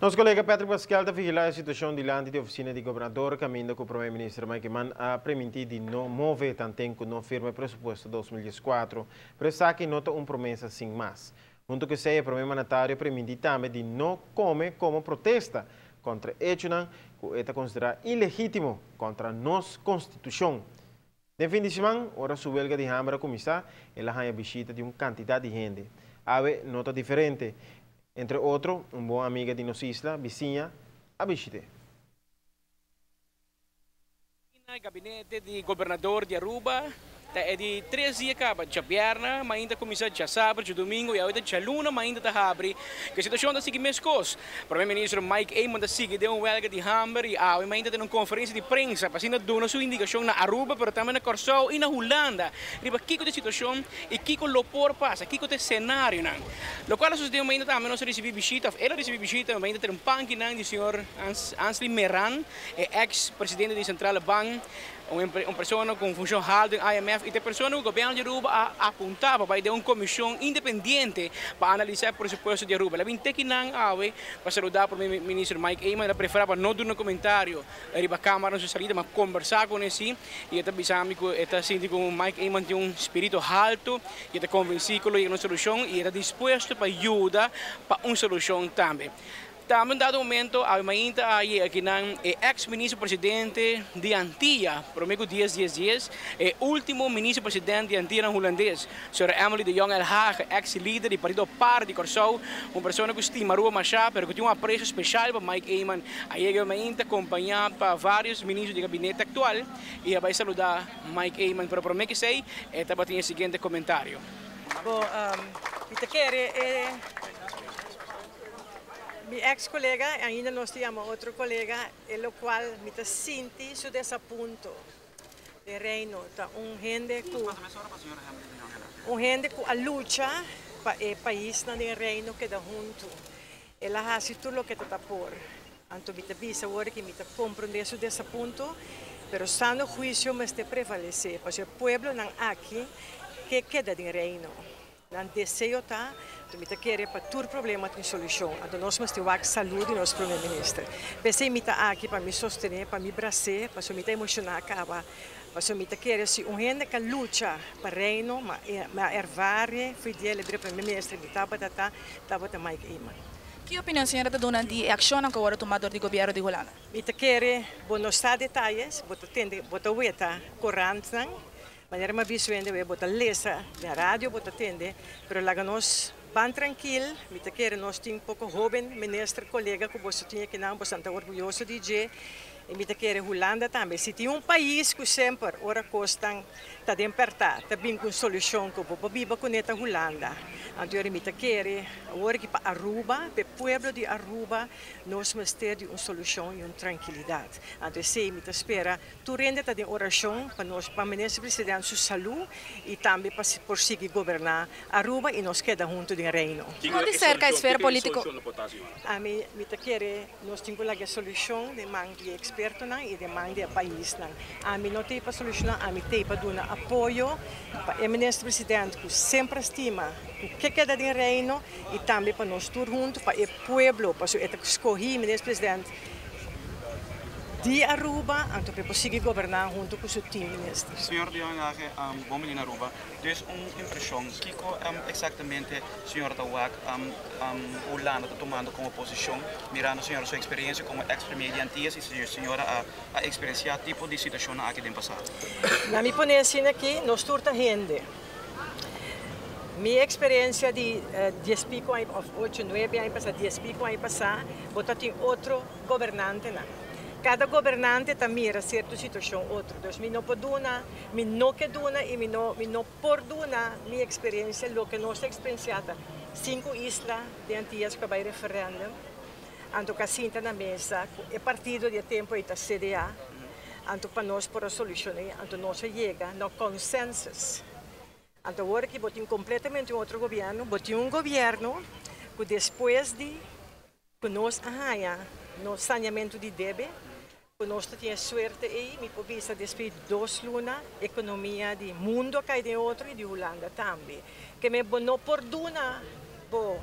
Nos kolega Patrick Pascal ta vigilá e situashon dilanti di ofisina di gobernador kaminda ku Prome Minister Mike Eman a primintí di no move tanten ku no firma e presupuesto 2014. Pero esaki no ta un promesa sin mas. Huntu ku esei e prome mandatario a primintí tambe di no kome komo protesta kontra echonan ku e ta konsiderá ilegítimo kontra nos konstitushon. Den fin di siman, ora su welga di hamber a kuminsá, el a haña bishita di un kantidat di hende. Awe no ta diferente. Entre otro, un bon amiga di nos isla, bisiña, a bishit'é. Na gabinete di gobernador di Aruba ta e di tres dia caba, djabièrnè mainta cuminsa, djasabra, djadumingo y awe ta djaluna mainta ta habri. Cu e situacion ta sigui mescos. Prome Ministro Mike Eman ta sigui den un welga di hamber y awe mainta tene un conferencia di prensa pa asina duna su indicacion na Aruba pero tambe na Corsou y na Hulanda riba kico ta e situacion y kico lo por pasa, kico ta e scenarionan. Locual a sucede mainta tambe nos a ricibi bishita of el a ricibi bishita mainta tene un pankinan di señor Ansley Meran, e ex presidente di Centrale Bank, un persona ku un funshon haltu den IMF i ta e persona ku gobièrnu di Aruba a apuntá pa bai den un komishon independiente pa analisá e presupuesto di Aruba. El a bin te kinan awe pa saludá Prome Minister Mike Eman. El a preferá pa no duna komentario riba kámara na su salida, ma kombersá ku nesí i e ta bisa mi ku e ta sinti ku Mike Eman tin un spiritu haltu i e ta konvensí ku lo yega na un solushon i e ta dispuesto pa yuda pa un solushon tambe. Tambe un dado momento awe mainta a yega akinan e ex ministro presidente di Antia, prome ku dies dies dies, e ultimo ministro president di Antianan Hulandes, señora Emily de Jong Elhage, ex lider di partido par di Kòrsou, un persona ku stima Aruba mashá pero ku tin un apresio speshal pa Mike Eman, a yega awe mainta kompañá pa varios ministro di gabinete aktual i a bai saluda Mike Eman, pero prome ku esei e tabatin e siguiente komentario. Bo, mi ta kere e. Mi ex colega, ainda nos ta yama otro colega, e locual mi ta sinti su desapunto den Reino ta un hende cu un hende cu a lucha pa e paisnan den Reino keda hunto. El a haci tur loke ta ta por. Anto mi ta bisa awor ki mi ta comprende su desapunto, pero sano huicio mester prevalece, pasobra e pueblonan aki ke keda den Reino. Nan deseo ta, anto mi ta kere pa tur problema tin solushon, anto nos mester wak salud di nos Prome Minister. P'esei mi ta aki pa mi sostené, pa mi bras'é, pasobra mi ta emoshoná kaba, pasobra mi ta kere si un hende ka lucha pa Reino, ma ma ervare for di el e bira Prome Minister, mi tabata ta, tabata Mike Eman. Ki opinion señora ta duna di e akshonnan ku a wòrdu tumá dor di gobièrnu di Hulanda? Mi ta kere bo no sa detayes, bo ta tende, bo ta weta korantnan, Manera mi a bisto hende web bo ta lesa den radio bo ta tende, pero laga nos ban trankil, mi ta kere nos tin poko hoben minister kolega ku boso tin akinan, boso ta orguyoso di dje, i mi ta kere Hulanda tambe. Si tin un pais ku semper ora kosnan ta den pèrtá ta bin ku un solushon ku bo por biba kuné ta Hulanda. Anto mi ta kere awor aki pa Aruba, pa e pueblo di Aruba nos mester di un solushon i un trankilidat. Anto esei mi ta spera. Tur hende ta den orashon pa nos pa Minister President su salú i tambe pa por sigui goberná Aruba i nos keda huntu den Reino. Kon di serka e sfera polítiko? Ami mi ta kere nos tin ku laga e solushon den man di e ekspertonan i den man di e paisnan. Ami no t'ei pa solushoná, ami t'ei pa duna apoyo pa e Minister President ku semper a stima ku ke keda den Reino i tambe pa nos tur huntu pa e pueblo pasobra e ta skohí Minister President Di Aruba, anto p'e por sigui goberná huntu ku su team ministers. Señor de Jong Elhage, bon bini na Aruba. Dus un impreshon, kiko eksaktamente señor ta wak Hulanda ta tumando komo posishon, mirando señor su eksperensia komo eks premier di Antillas i señor a eksperensiá tipo di situashonnan aki den pasado? Na mi pone asina aki, nos tur ta hende. Mi eksperensia di dies piko aña òf ocho, nuebe aña pasá, dies piko aña pasá, bo ta tin otro gobernantenan. Kada gobernante ta mira sierto situashon otro. Dus mi no por duna, mi no ke duna i mi no mi no por duna mi eksperensia loke nos a eksperensiá ta sinku isla den Antias ku a bai referèndum, anto ku a sinta na mesa ku e partido di e tempu ei ta CDA, anto pa nos por a solushoné, anto nos a yega na consensus. Anto awor aki bo tin completamente un otro gobierno, bo tin un gobierno cu despues di cu nos a haya nos saneamento di debe, cu nos ta tin e suerte ey, mi por bisa despues di dos luna economia di mundo a cay den otro y di Hulanda tambe. Keme bo no por duna bo.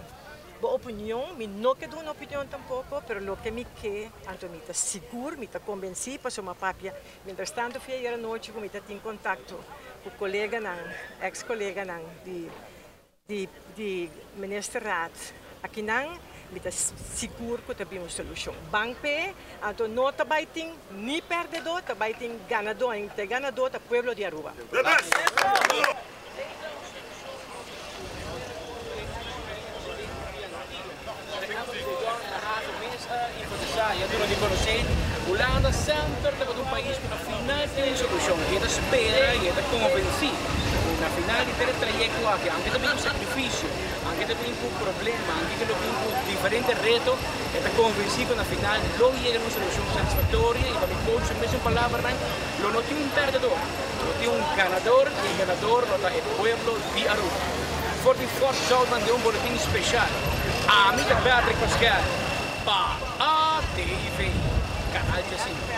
Bo opinion, mi no ke duna opinion tampoko, pero loke mi ke, anto mi ta sigur, mi ta konbensí, pasobra mi a papia mientrastanto fi ayer anochi ku mi ta tin kontakto ku koleganan, eks koleganan di di di ministerraad akinan, mi ta sigur ku ta bin un solushon. Ban p'e, anto no ta bai tin ni pèrdedó, ta bai tin ganadó, en e ganadó ta pueblo di Aruba. Hulanda semper tabata un pais ku na final tin un solushon. I e ta spera i e ta konvensí ku na final di tur e trayekto aki, anke ta bin ku sakrifisio, anke ta bin ku problema, anke ke lo bin ku diferente reto, e ta konvensí ku na final lo yega na un solushon satisfaktorio i pa mi coach su mesun palabranan, Lo no tin un perdedor, lo tin un ganador y e ganador lo ta e pueblo di Aruba. For di Fort Zoutman den un boletin special, ami ta Patrick Pascal pa ATV, Canal 15.